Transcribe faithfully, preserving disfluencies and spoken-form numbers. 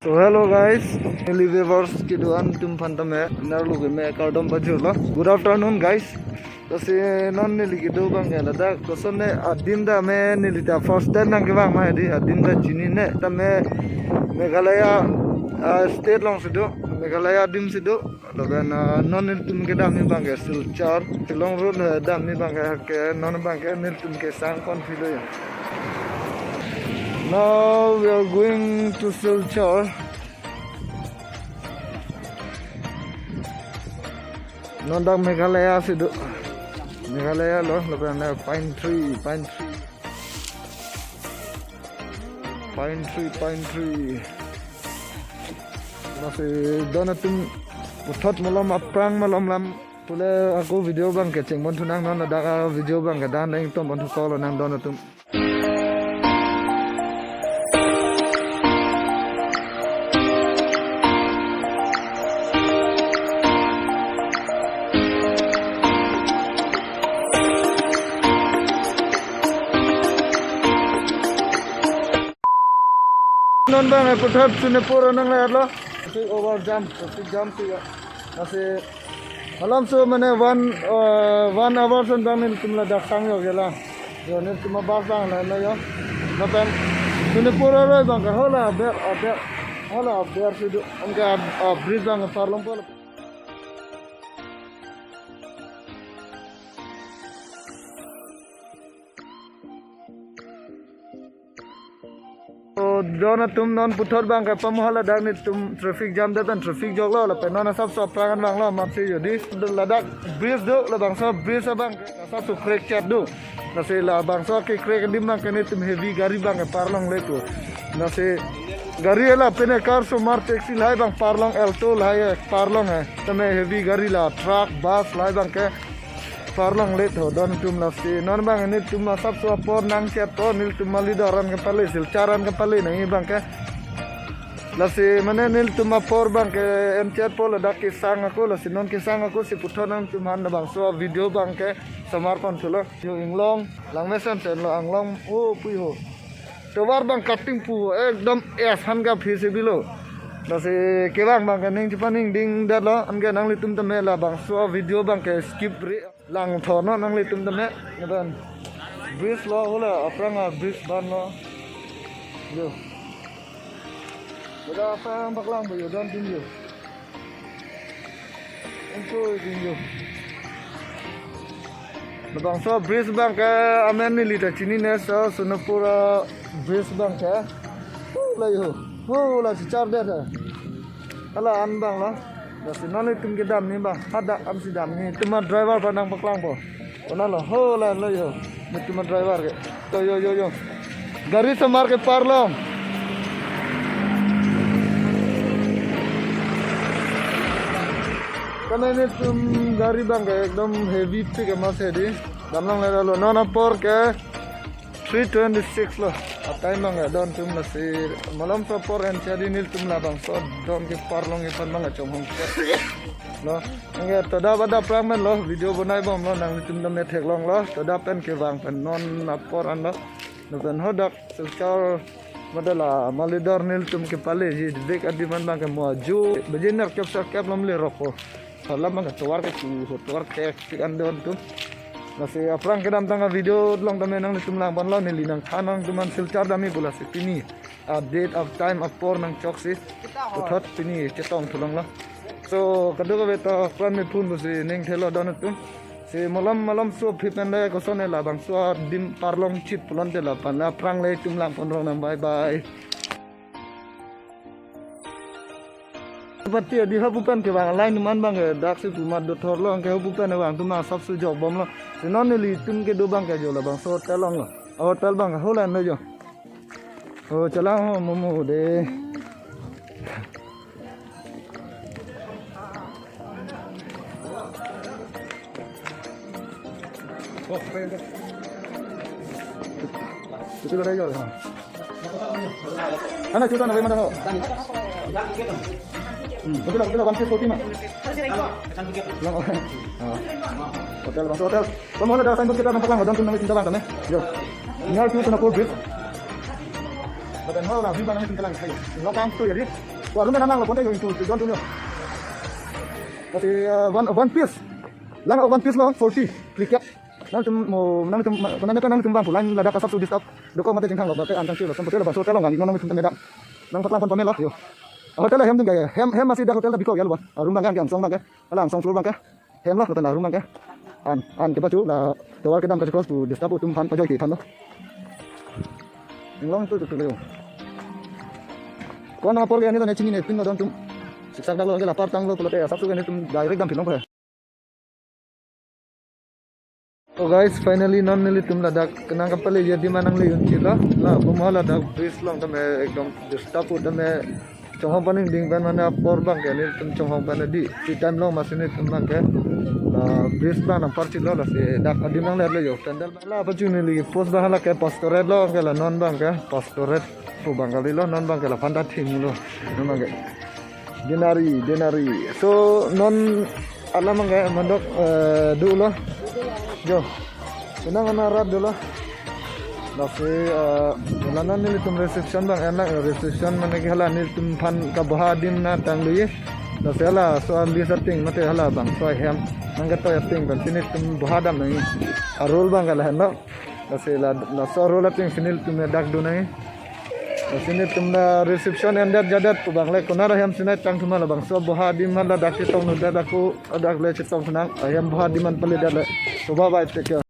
So hello guys, neli viewers kedo-an atum aphan tame nerlo ke me kardom pajirlo. Good afternoon guys. Lasi non neli kedo abang ke ladak kosonne adim ta me neli ta first time nangkevang ma hedi, adim ta chinine tame Meghalaya, ah, state alongsi do, Meghalaya adim si do. Lapen, ah, non nelitum kedamji abang ke Silchar, Shillong road, eh, damji abang ke, ke non abang ke nelitum kesang kon philo ya. Now we are going to Silchar. Non dak Meghalaya si do. Meghalaya lo, lapen, eh, pine tree, pine tree. Pine tree, pine tree. Lasi don atum puthot malom aphrang malom lam pule ako video abang ke chengpon thunang, non ladak a video abang ke dan ingtompon thu kolo nang don atum. Non abang, eh, puthot Sonapur nangle-etlo. Traffic over jam, traffic jam si ya. Lasi alam so mane one, eh, one hour ason abang nelitum ladak sang yo gela. Yo nelitum abang sang na na yo. Lapen Sonapur aroi abang ke hala aber, aber, hala aber si do. Anke, ah, bridge abang parlong po. So don atum non puthot abang ke pamu hala dak nelitum traffic jam det pen traffic joklo lapen non asapso aphrang an vanglo amatsi jodi ladak bridge do labangso bridge abang ke asapso crack chet do. Lasi labangso ke crack adim abang ke nelitum heavy gari abang ke parlonglepo. Lasi gari lapen car osomar taxi lahai abang parlong, Alto lahai parlong he. Tame heavy gari la truck, bus lahai abang ke parlonglepo don atum. Lasi non abang nelitum asapso apor nangchetpo, nelitum Malidor an kepale, Silchar an kepale nangji abang ke. Lasi mane nelitum apor abang ke enchetpo ladak kesang ako, lasi non kesang ako si puthot nangtum aphan labangso video abang ke somar pon thulo. Yo inglong, langmesen senlo, anglong, o pui ho. Tovar abang cutting pu, ekdom es han ka phisi bilo. Lasi kevang abang ke ning chepaningding detlo, anke nanglitum tame labangso video abang ke skip re. Langthu non nanglitum tame, lapen bridge lo, hala aphrang a bridge banlo. Yo. Beda aphrang paklang bo yo, don atum yo. Anke ding yo. Labangso bridge abang ke amen neli ta chinine, so Sonapur bridge abang ke. Hu la yo. Hu la Silchar det he. Hala an abang lo. Lasi non nelitum kedamji abang, hadak an si damji. Itum adriver aphan nangpaklangpo. Konatlo, hala lo yo. Nelitum adriver ke. Yo, yo, yo, yo. Gari osomar ke parlong. Karena nelitum gari abang ke ekdom heavy pik amatsi di. Damlongledetlo. Non apor ke three twenty-six lo. Atime abang ke don atum lasi malomso apor enchet di nelitum labangso don keparlongji aphan abang ke chonghong lo. Anke to adap adap aphrang pen lo video bonaibomlo, nanglitum tame theklonglo. To adap pen kevang pen non apor anlo. Lapen hadak Silchar mate la Malidor nelitum kepaleji bek adim an abang ke mo ajo baje nerkep serkep lam lerokpo. Hala abang ke tovar ke chu ho, tovar ke pik an don atum. Lasi aphrang kedamtang a video along tame nanglitum langponlo, neli nangthan nangtum aphan Silchar damji pu, lasi pini a date, a time, apor nangchoksi puthot pini chetong thulonglo. So kadokave ta apran me phun pusi ning thelo don atum. Si malom malomso aphi pen le kosonne labangso adim parlongchit pulote lapen aphrang le itum langpon rong nang, bye bye. Pati adi hapu pen kevang line man abang ke daksi pu mat dothorlo, anke hapu pen vang atum asapso jokbomlo. Si non nelitum kedo abang ke jo labangso hotel alonglo. Hotel abang ke hala lo jo. Oh, chalang ho momo de. Oh, apa itu? Itu ada jual. Ano, chuta na ba yung mata ko? Hmm, betul lah, betul lah, one piece forty ma. Lang, ah. Hotel, bang, hotel. Kamu ada sign board kita nampak lang, don atum nangtum abang tame. Yo. Near to Sonapur Bridge. But then, ho, na, view abang nangtum lang. Lo kang tu ya, di. Arum nang lang lo ponte yo, itu itu don tu yo. Kasi uh, one one piece. Lang one piece lo forty. Cricket. Nangtum mo nangtum nangtum nangtum bang pu line ladak asap su disturb. Dokok mate jingkhang lo ba ke an tang si lo. Sampai lo ba hotel lo ngang nangtum tame dak. Nang paklang pon pamelo yo. Hotel hem ding ke. Hem hem masi dak hotel dak biko ya lo ba. Arum bang ke angsong bang ke. Hala angsong floor bang ke. Hem lo hotel arum bang ke. An an ke bachu la tovar kedam kachiklos pu disturb atum aphan pajoi ke aphan lo. Inglong tu tu tu lo. Ko-an apor ke ani ta ne chinine pin lo don atum. Siksak dak lo ke la par tang lo pulote asap su ke netum direct dam pin long ko. So guys, finally non nelitum ladak nang kapale ya di manang le yun chila. La puma ladak bridge along tame ekdom disturb tame chonghong paning ding pen mane apor bang ke nelitum chonghong pen di. Si time along masi netum bang ke la bridge bang nang par chilo, lasi dak adim nang le yo. Tandal bang la pachun neli post bang hala ke pastorate lo ke la non bang ke pastorate pu bang kali lo, non bang ke la phanta thim lo. Non bang ke. Denari, denari. So non alam ke mandok eh, dolo. Jo. Senang ana rat dolo. Lasi eh, la non nelitum reception bang enak reception mane ke hala nelitum aphan kaboha adim nangtang lui. Lasi hala so ali setting mate hala bang so hem nang keto setting bang si netum boha dam nang. Arul bang ke lahenlo. Lasi la laso arul setting si nelitum dak do nang. Lasi netum la reception endet jadet pu bang le konat ahem si nangtang thuma la bang so boha adim hala dak chetong nu dak ako dak le chetong nang ahem boha adim an pale dak le. So bye bye, take care.